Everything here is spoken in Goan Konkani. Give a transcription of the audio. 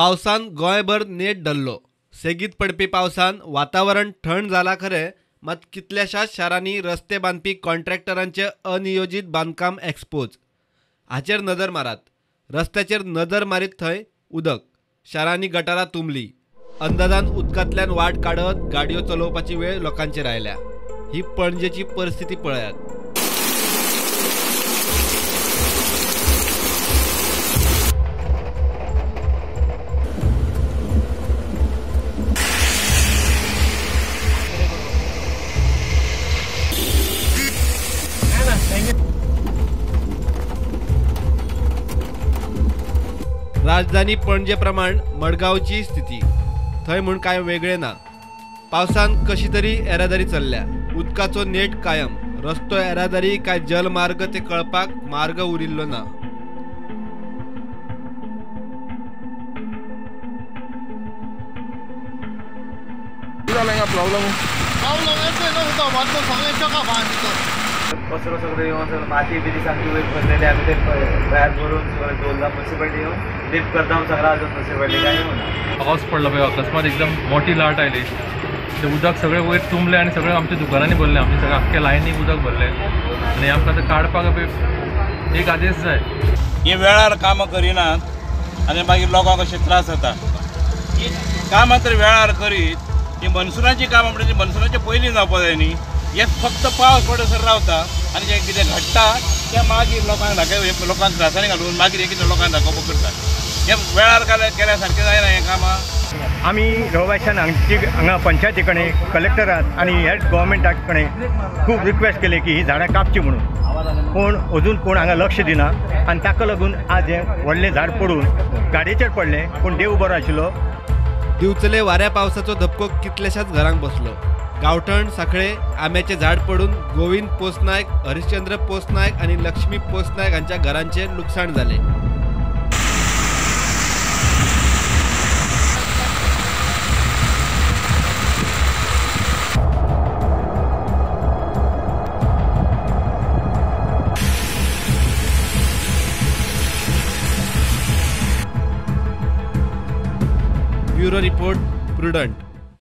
पावसान गोंयभर नेट धरलो. सेगीत पडपी पावसान वातावरण थंड जाला खरें, मात कितल्याशाच शारांनी रस्ते बांदपी कॉन्ट्रॅक्टरांचे अनियोजीत बांदकाम एक्सपोज. हाचेर नदर मारात. रस्त्याचेर नदर मारीत थंय उदक. शारांनी गटारां तुंबली. अंदाजान उदकांतल्यान वाट काडत गाडयो चलोवपाची वेळ लोकांचेर आयल्या. ही पणजेची परिस्थिती पळयात. राजधानी पणजे प्रमाण मडगांवची स्थिती थंय म्हूण कांय वेगळें ना. पावसान कशी तरी येरादारी चल्ल्या. उदकाचो नेट कायम. रस्तो येरादारी काय जलमार्ग ते कळपाक मार्ग उरिल्लो ना. कचरो सगळं येऊन सगळं माती बिती सामकी वयर पडलेली आमी ते भायर भरून सगळें दवरला. म्युनिसिपालिटी येवन लिफ्ट करता सगळं अजून म्युनिसिपालिटी काय येवना. पावस पडलो पळय अकस्मात एकदम मोठी लाट आयली. ते उदक सगळें वयर तुंबलें आनी सगळें आमच्या दुकानांनी भरलें. आमच्या सगळें आख्ख्या लायनीक उदक भरलें आनी आमकां आतां काडपाक एक आदेश जाय. हे वेळार कामां करिनात आनी मागीर लोकांक अशे त्रास जाता. कामां तर वेळार करीत ही मनसुनाची कामां म्हणजे मनसुनाचे पयलीं जावपा जाय न्ही. हे फक्त पावस पडसर रावता आनी जें कितें घडटा तें मागीर लोकांक दाखय, लोकांक त्रासांनी घालून मागीर हें कितें लोकांक दाखोवपाक करता. हें वेळार केल्यार सारकें जायना हें कामां. आमी रविवासान हांगची हांगा पंचायती कडेन, कलेक्टरान आनी हेर गव्हर्मेंटा कडेन खूब रिक्वेस्ट केली की ही झाडां कापची म्हणून, पूण अजून कोण हांगा लक्ष दिना आनी ताका लागून आज हें व्हडलें झाड पडून गाडयेचेर पडलें. पूण देव बरो आशिल्लो. दिवचले वाऱ्या पावसाचो धपको कितल्याशाच घरांक बसलो. गांवठण सांखळे आंब्याचें झाड पडून गोविंद पोसनायक, हरिश्चंद्र पोसनायक आनी लक्ष्मी पोसनायक हांच्या घरांचें लुकसाण जालें. Bureau report, Prudent.